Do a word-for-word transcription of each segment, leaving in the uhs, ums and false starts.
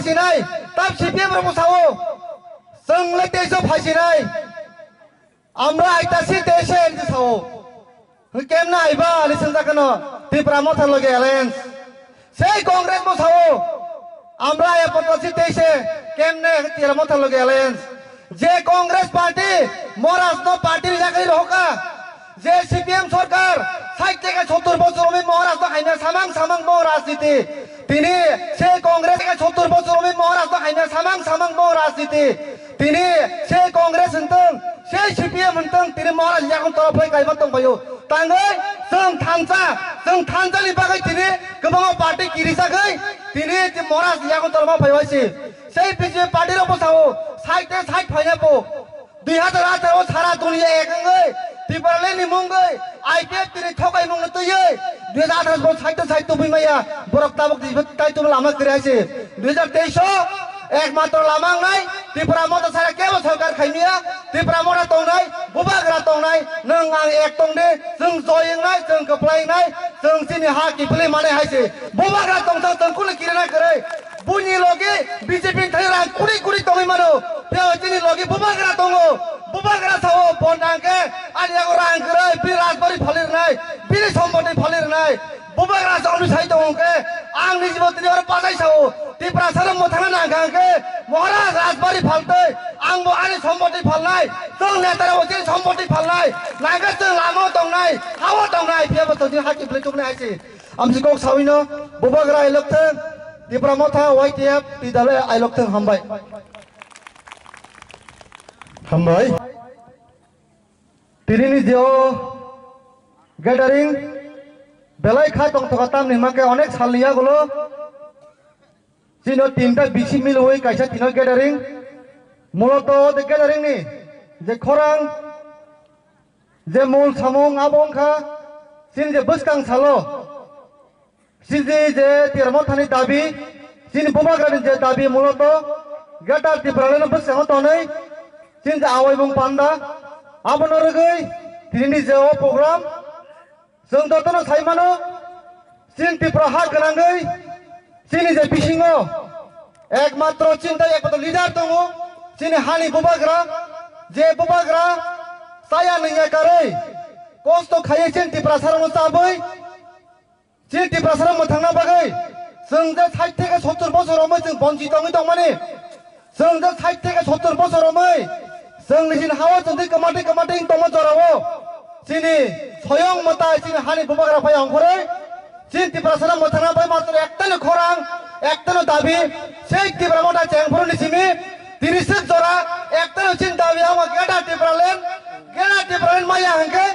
Sinai, tab C P M rok bo sao. Chwng le teisa phai sinai. Amra aita si teisa en sao. Kemna aiba ani swngjak kano Tipra Motha loge alliance. Sei Congress bo sao. Amra ya potasi teise kemne Tipra Motha loge alliance. Je Congress party, Maharaj no party ni jagari rohoka. Je C P M sorkar, sait theke sottor bochor omi Maharaj no haina samang samang bo rajniti. Tini se Congress theke sottor bochor omi Maharaj no haina samang samang bo rajniti. Tini se Congress hintong, se C P M hintong, tini Maharaj yakung torof hai kaiba tongbaio. Tangwi chwng thansa, chwng thansa ni bagwi tini kwbangma party kirijagwi tini Maharaj yakung torof phaibai si. Sei B J P party rok bo sao, sait te sait phaina po. Dui hajar atharo sara duniya ek wngwi Tipraland ni mungwi I P F tini thokai mungno twiwi dui hajar atharo bo sait to sait tubui maya borok tabuk twi tai tubui lama kwrwi hai se. Dui hajar teis o ekmatro lama wngnai Tipra Motha sara kebo sorkar khaimiya. Tipra Motha tongnai, Bubagra tongnai, nwng ang ek tongdi, chwng joy wngnai, chwng kwplai wngnai, chwng chini ha kiphilwi manai hai se. Bubagra tongthang chwng kunu kirina kwrwi. Buini logi B J P ni thani rang kuri kuri tongwi mano. Phiya chini logi Bubagra tongo. Bubagra sao bon rang khe ani yago rang kwrwi bini rajbari phali rwnai, bini somboti phali rwnai. Bubagra sao ni sai tongo khe ang ni jibo tini oro bachai sao. Tiprasa no mwthangna nang kha khe Maharaj rajbari phaltwi ang bo ani somboti phalnai. Chwng neta rok chini somboti phalnai. Nang khe chwng lama o tongnai, ha o tongnai. Phiya bo chwng chini ha kiphilwi tubunai hai se. Amsi kok sawino Bubagra ailok thang, Tipra Motha Y T F T W ailok thang hambai. Hambai. Tini ni je o gathering belai kha tongthoka tamni hwnkhe onek salni yagulo chino tinta bisi milwi kaisa tino gathering. Muloto o je gathering ni je khorang je mul samung abo wngkha chini je bwskang salo. Chini je Tipra Mothani dabi, chini Bubagrani je dabi muloto Greater Tipraland bwskango tonwi chini je awaimung panda, abono rwgwi tinini je o program chwng jotono sai mano, chini Tripura ha gwnangwi chini je bisingo ekmatro chini tai ekmatro leader tongo, chini hani Bubagra, je Bubagra chaya nungya karwi kosto khaiwi chini Tiprasarokno chabwi Chini Tiprasarok mwthangna bagwi chwng je sait theke sottor bochor romwi chwng bonchi tongwi tongmani, chwng je sait theke sottor bochor romwi chwng nijini hao chwng twi kwmatwi kwmatwi wng tongma jorao chini soyong mwtai chini hani Bubagra phai ongkhorwi chini Tiprasarok mwthangna bai matwr ektani khorang, ektani dabi, sei Tipra Motha chengphuru ni simi tiriswk jora ektani chini dabi amo Greater Tipraland, Greater Tipraland maya hwnkhe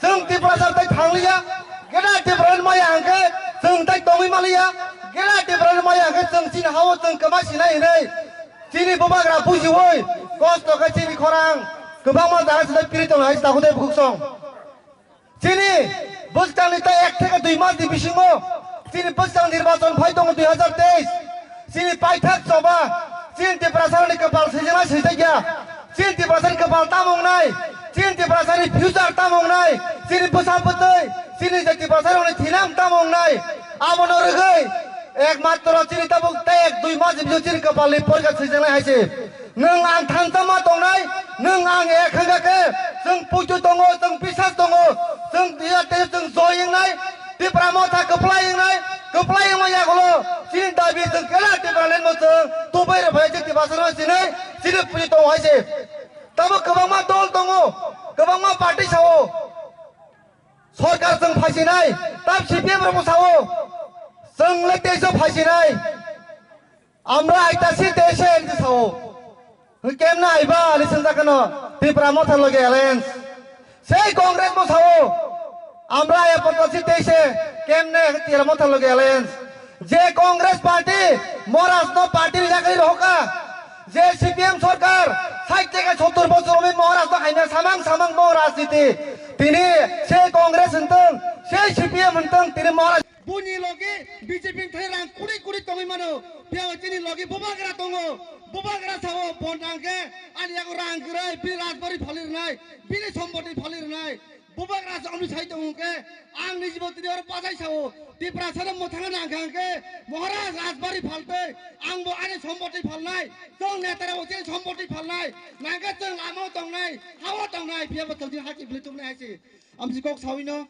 chwng Tiprasa tai thangliya. Greater Tipraland maya hwnkhe chwng tai tongwi maliya. Greater Tipraland maya hwnkhe chwng chini hao chwng kwma sinai hinwi chini Bubagra bujiwi kosto khe chini khorang kwbangma jaga se tai piri tongo hai se takhuk tei bukhuk song. Chini bwskangni tai ek theke dui mas ni bisingo chini bwskang nirbachon phai tongo dui hajar teis. Chini paithak choba, chini Tiprasarokni kwpal swijana swijakya, chini Tiprasani kwpal tamo wngnai, chini Tiprasani future tamo wngnai, chini bwsa bwtwi, chini je Tiprasarokni thinam tamo wngnai, abono rwgwi ekmatro chini tabuk tek dui mas bisingo chini kwpalni porikha swijaknai hai se. Nwng ang thansa ma tongnai, nwng ang ek hwnkha khe, chwng puitu tongo, chwng bisas tongo, chwng tei chwng joy wngnai, Tipra Motha kwplai wngnai, kwplai wngma yagulo chini dabi chwng kela Tipraland bo chwng tubai rw phai chini Tiprasarok sinai chini puri tongo hai se. Tamo kwbangma dol tongo, kwbangma party sao. Sorkar chwng phaisinai, tab C P M rok bo sao. Chwng le teisa phaisinai. Amra aita si teisa en sao. Kemna aiba ani swngjak kano Tipra Motha loge alliance. Sei Congress bo sao, amra ya potasi teise kemne Tipra Motha loge alliance. Je Congress party, Maharaj no party ni jagari rohoka. Je C P M sorkar, sait theke sottor bochor omi Maharaj no haina samang samang bo rajniti. Tini se Congress hintong, se C P M hintong, tini Maharaj. Buni logi B J P ni thai rang kuri kuri tongwi mano. Phiya chini logi Bubagra tongo. Bubagra sao bon rang khe ani yago rang kwrwi bini rajbari phali rwnai, bini somboti phali rwnai. Bubagra se omni sai tongo hwnkhe, ang ni jibo tini oro bachai sao, Tiprasa no mwthangna nangkha hwnkhe, Maharaj Rajbari phaltwi, ang bo ani somboti phalnai, chwng netara bo chini somboti phalnai, nangkhe chwng lama o tongnai, ha o tongnai, phiya bo chwng chini haki bwlwi tubunai hai se. Amsi kok sawi no,